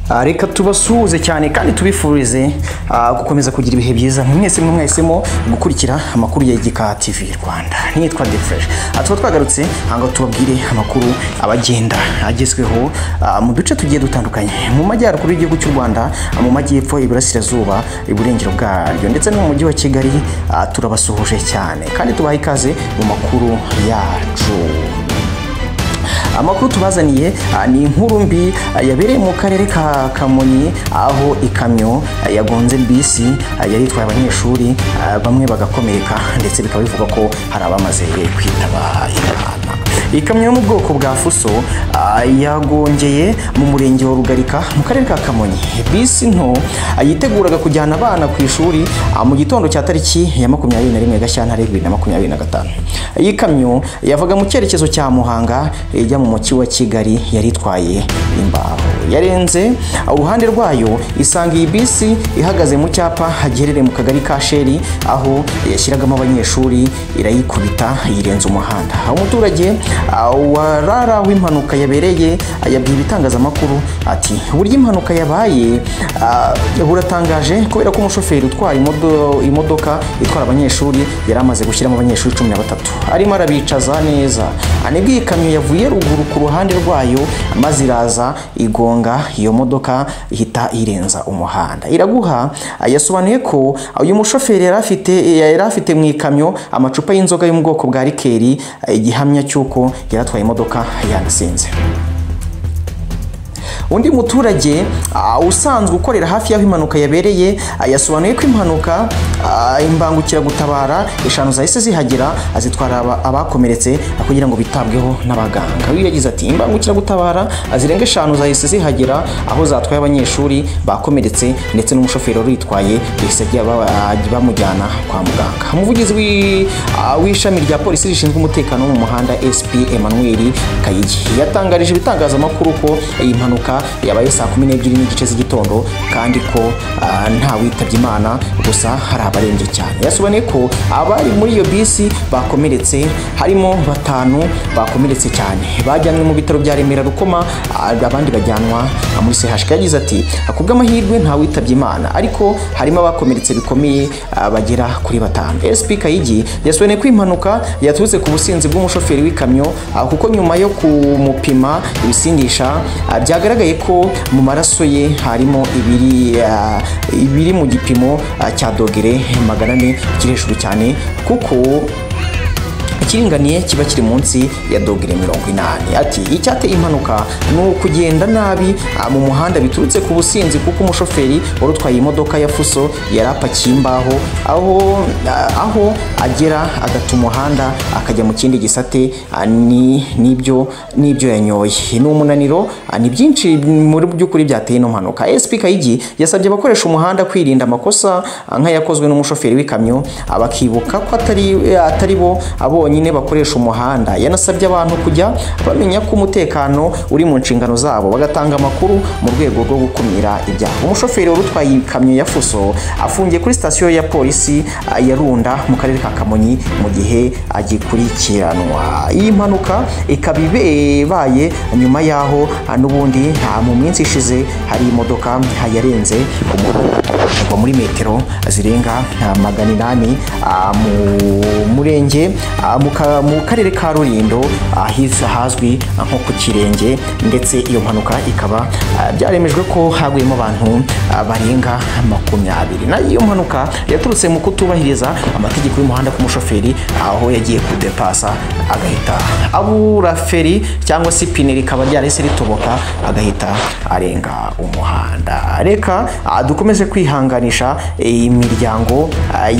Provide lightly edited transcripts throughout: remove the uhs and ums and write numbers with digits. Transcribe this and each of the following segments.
Reka tubasuhuze cyane kandi tubifurize gukomeza kugira ibihe byiza mwese mwahisemo gukurikira amakuru ya Igika TV Rwanda. Nitwa The Fresh. Tuba twagarutse ngo tubabwire amakuru abagenda agezweho mu duce tugiye dutandukanye, mu majyaruguru y'igihugu cy'u Rwanda, mu majyepfo, iburasirazuba, iburengero bwaryo ndetse no mu mujyi wa Kigali. Turabasuhuje cyane kandi tubaha ikaze mu makuru yacu. Amakuru tubazaniye ni inkuru mbi yabereye mu karere ka Kamonyi, aho ikamyo yagonze bisi yari itwaye abanyeshuri, bamwe bagakomereka ndetse bikaba bivugwa ko hari abamaze kwitaba Imana. Ikamyo yo mu bwoko bwa Fuso yagongeye mu murenge wa Rugarika mu karere ka Kamonyi bisi nto yiteguraga kujyana abana ku ishuri mu gitondo cya tariki ya 21 Gashyantare 2025. Iyi kamyo yavaga mu cyerekezo cya Muhanga ijya mu mujyi wa Kigali, yari itwaye imbaho. Yarenze uruhande rwayo isanga iyi bisi ihagaze mu cyapa giherereye mu kagari ka Sheri, aho yashyiragamo abanyeshuri, irayikubita yirenza umuhanda. Umuturage warara w'impanuka yabereye yabwiye ibitangazamakuru ati: "Uburyo impanuka yabaye buratangaje kubera ko umushoferi utwara imodoka itwara abanyeshuri yari amaze gushyiramo abanyeshuri 13, arimo arabicaza neza. Nibwo iyi kamyo yavuye ruguru ku ruhande rwayo maze iraza igonga iyo modoka ihita irenza umuhanda." Iraguha yasobanuye ko uyu mushoferi yari afite mu ikamyo amacupa y'inzoga yo mu bwoko bwa rikeri, igihamya cy'uko yaratwaye imodoka yanasinze. Undi muturage usanzwe ukorera hafi y'aho impanuka yabereye yasobanuye ko impanuka imbangukiragutabara 5 zahise zihagera zitwara abakomeretse kugira ngo bitabweho n'abaganga. Uyu yagize ati: "Imbangukiragutabara zirenga 5 zahise zihagera aho zatwaye abanyeshuri bakomeretse ndetse n'umushoferi wari uyitwaye yahise bamujyana kwa muganga." Umuvugizi w'ishami rya polisi rishinzwe umutekano wo mu muhanda SP Emmanuel Kayigi yatangarije ibitangazamakuru ko iyi mpanuka yabaye saa 12:30 z'igitondo kandi ko nta witabye Imana, gusa hari abarembye cyane. Yasobanuye ko abari muri iyo bisi bakomeretse harimo 5 bakomeretse cyane bajyanwe mu bitaro bya Remera Rukoma, abandi bajyanwa muri CHK. Yagize ati: "Kubw'amahirwe nta witabye Imana, ariko harimo abakomeretse bikomeye bagera kuri 5." SP Kayigi yasobanuye ko impanuka yaturutse ku businzi bw'umushoferi w'ikamyo, kuko nyuma yo kumupima ibisindisha byagaragaye ko mu maraso ye harimo ibiri mu gipimo cya dogere 400 kiri hejuru cyane, kuko ikiringaniye kiba kiri munsi ya dogere 80. Ati: "Icyateye impanuka ni ukugenda nabi mu muhanda biturutse ku businzi, kuko umushoferi wari utwaye imodoka ya Fuso yari apakiye imbaho, aho agera agata umuhanda akajya mu kindi gisate, n'ibyo yanyoye ni umunaniro, ni byinshi muri by'ukuri byateye ino mpanuka." SP Kayigi yasabye abakoresha umuhanda kwirinda amakosa nk'ayakozwe n'umushoferi w'ikamyo, bakibuka ko atari bo abonye bakoresha umuhanda. Yanasabye abantu kujya bamenya ko umutekano uri mu nshingano zabo, bagatanga amakuru mu rwego rwo gukumira ibyaha. Umushoferi wari utwaye ikamyo ya Fuso afungiye kuri sitasiyo ya polisi ya Runda mu karere ka Kamonyi mu gihe agikurikiranwa. Iyi mpanuka ikaba ibaye nyuma y'aho n'ubundi mu minsi ishize hari imodoka yarenze umuhanda kuva muri metero zirenga 800 mu murenge mu karere ka Rulindo ahazwi nko ku Kirenge, ndetse iyo mpanuka ikaba byaremejwe ko haguyemo abantu barenga 20. Na iyo mpanuka yaturutse mu kutubahiriza amategeko y'umuhanda ku mushoferi, aho yagiye kudepasa agahita abura feri cyangwa se ipine rikaba ryarahise ritoboka agahita arenga umuhanda. Reka dukomeze kwihanganisha imiryango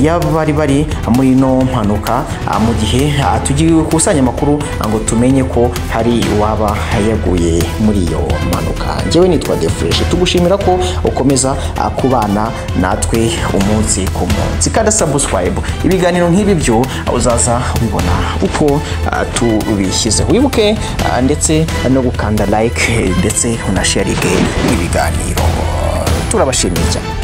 y'abari bari muri ino mpanuka mu gihe tugiye gukusanya amakuru ngo tumenye ko hari uwaba yaguye muri iyo mpanuka. Njyewe nitwa The Fresh, tugushimira ko ukomeza kubana natwe umunsi ku munsi. Kandi subscribe, ibiganiro nk'ibi byo uzaza ubibona uko tubishyizeho. Wibuke ndetse no gukanda like ndetse unasharinge ibiganiro. Turabashimiye cyane.